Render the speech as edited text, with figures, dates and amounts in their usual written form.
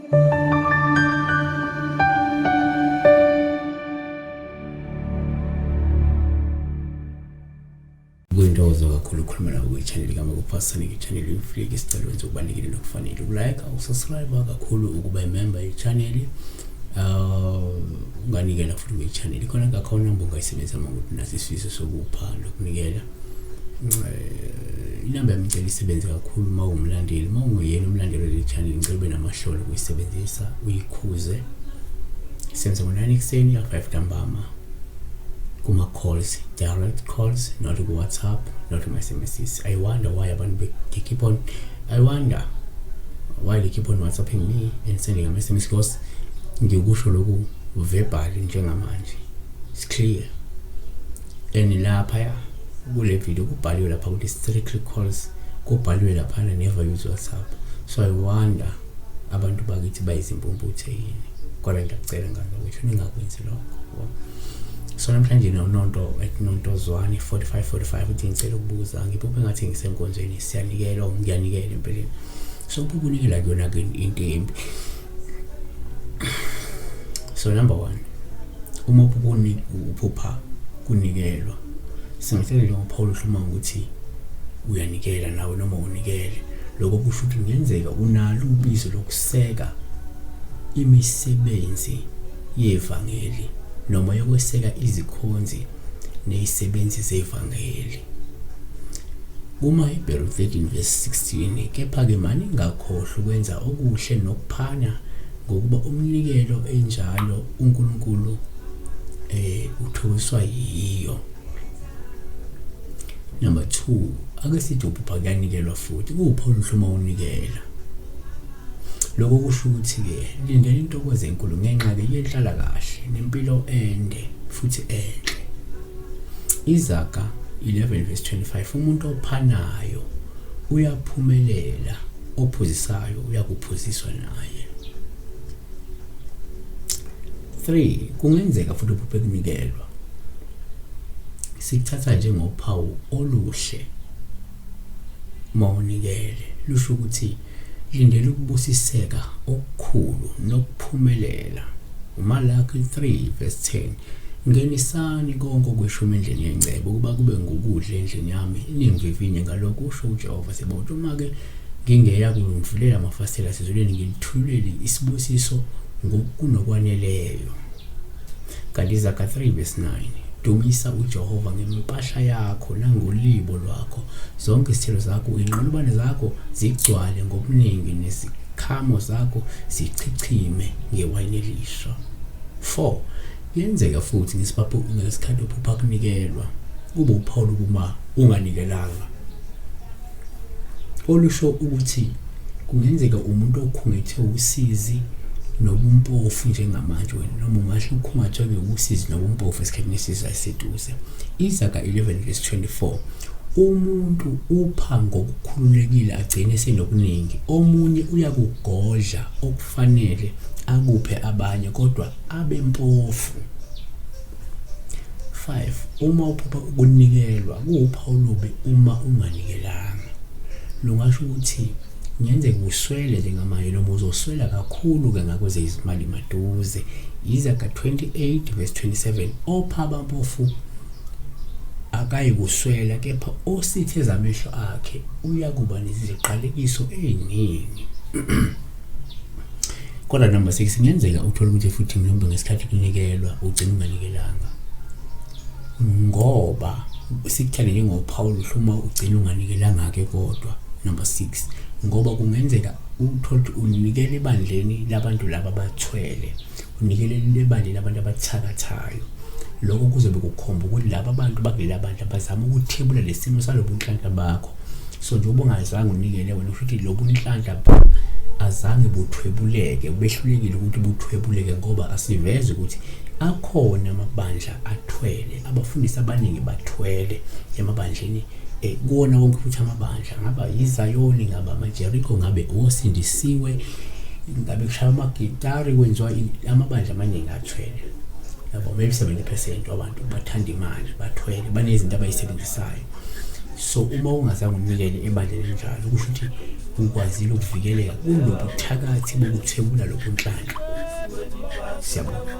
Kuyintokozo kakhulu ukukhuluma nawe kwi-channel kaMakuphasane, i-channel yomfliki. Sicela wenze okubalulekile nokufanele, ukulike, ukusubscribe, kakhulu ukuba imember ye-channel. Unganikela futhi kwi-channel, ikhona kakhona namba ungayisebenzisa uma ukuthi naso isifiso sokupha nokunikela. Inamba yami ngicela isebenze kakhulu uma uwumlandeli. Uma unguyena umlandeli wale channel, ngicela ube namahlolo ukuyisebenzisa, uyikhuze. Isebenza ngo-9 ekuseni ya 5 ntambama kuma-calls, direct calls, not ku-WhatsApp, not kuma-SMSs. I wonder why abantu they keep on, I wonder why they keep on WhatsApping me and sending ama-SMS, because ngikusho lokhu verbally njengamanje, it's clear, and lapha kule video kubhaliwe lapha ukuthi strictly calls, kubhaliwe laphana never use WhatsApp. So I wonder abantu bakithi bayizimpumputhe yini, kodwa ngiyakucela ngane ukuthi ningakwenzi lokho. So namhlanje nononto at Nontozwane 4545 uthi, ngicela ukubuza, ngiphuphe ngathi ngisenkonzweni, siyanikela, ngiyanikela empeleni. So uphupha unikela kuyona ke into embi. So number 1, uma uphupha kunikelwa, singatshela njengoPaul uhluma ukuthi uyanikela nawe noma unikele, lokho kusho ukuthi kungenzeka unalo ubizo lokuseka imisebenzi yevangeli noma yokweseka izikhonzi nezisebenzi zevangeli. KumaHebheru 13 verse 16, kepha-ke maningakhohlwa ukwenza okuhle nokuphana, ngokuba umnikelo enjalo uNkulunkulu uthokoziswa yiyo. Number 2, ake sithi uphupha kuyanikelwa futhi kuwuphi oluhle uma unikela. Lokho kusho ukuthi-ke lindela intokozo enkulu ngenxa-ke yenhlala kahle nempilo ende futhi enhle. Izaga 11 verse 25, umuntu ophanayo uyaphumelela, ophuzisayo uyakuphuziswa naye. 3, kungenzeka futhi uphuphe kunikelwa, sikuthatha njengophawu oluhle uma unikele, lusho ukuthi lindela ukubusiseka okukhulu nokuphumelela. UMalaki 3 verse 10, ngenisani konke okweshumi endlini yengcebo, ukuba kube ngukudla endlini yami, ningivivinye ngalokhu, usho uJehova Sebawoti, uma-ke ngingeya kunivulela amafasitela asezulwini, ngilithululele isibusiso ngokunokwaneleyo. Kanti Izaga 3 verse 9, dumisa uJehova ngempahla yakho nangolibo lwakho, zonke izithelo zakho, inqolobane zakho zigcwale ngobuningi, nezikhamo zakho zichichime ngewayini elisha. 4, kuyenzeka futhi ngesikhathi uphupha kunikelwa, kube uphawu lokuma unganikelanga, olusho ukuthi kungenzeka umuntu okhungethe usizi nobumpofu njengamanje wena, noma ungahle ukhungathwe usizi nobumpofu esikhathini esizayo esiseduze. Izaga 11 verse 24, umuntu upha ngokukhululekile agcine senokuningi, omunye uyakugodla okufanele akuphe abanye kodwa abe mpofu. 5, uma uphupha ukunikelwa, kuwuphawu olubi uma unganikelanga. Lungasho ukuthi kungenzeka uswele njengamanje noma uzoswela kakhulu-ke ngakwezezimali maduze. Izaga 28 verse 27, opha abampofu akayikuswela, kepha ositheza amehlo akhe uyakuba neziqalekiso ey'ningi. Kodwa number 6, kungenzeka uthole ukuthi futhi mhlawumbe ngesikhathi kunikelwa ugcina unganikelanga, ngoba sikuthande njengophawu oluhle uma ugcina unganikelanga-ke. Kodwa number 6, ngoba kungenzeka uthole ukuthi unikele ebandleni labantu laba abathwele, unikele ebandleni labantu abathakathayo, lokho kuzobe kukhomba ukuthi laba bantu bakulela bandla bazama ukuthebula lesimo salobunhlanhla bakho. So njengoba ungazange unikele wena, usho ukuthi lobu nhlanhla azange buthwebuleke, behlulekile ukuthi buthwebuleke, ngoba asiveze ukuthi akhona amabandla athwele, abafundisi abaningi bathwele emabandleni, kuwona wonke futhi amabandla, ngaba yiZayoni, ngaba amaJeriko, ngabe osindisiwe, ngabe kushaya amagitari, kwenziwa amabandla amaningi athwele yabo. Maybe 70% wabantu bathanda imali, bathwele, banezinto abayisebenzisayo. So uma ungazange unikele ebandleni elinjalo, kusho ukuthi ukwazile ukuvikeleka kulobuthakathi bokuthwebula lobunhlanhla. Siyabonga.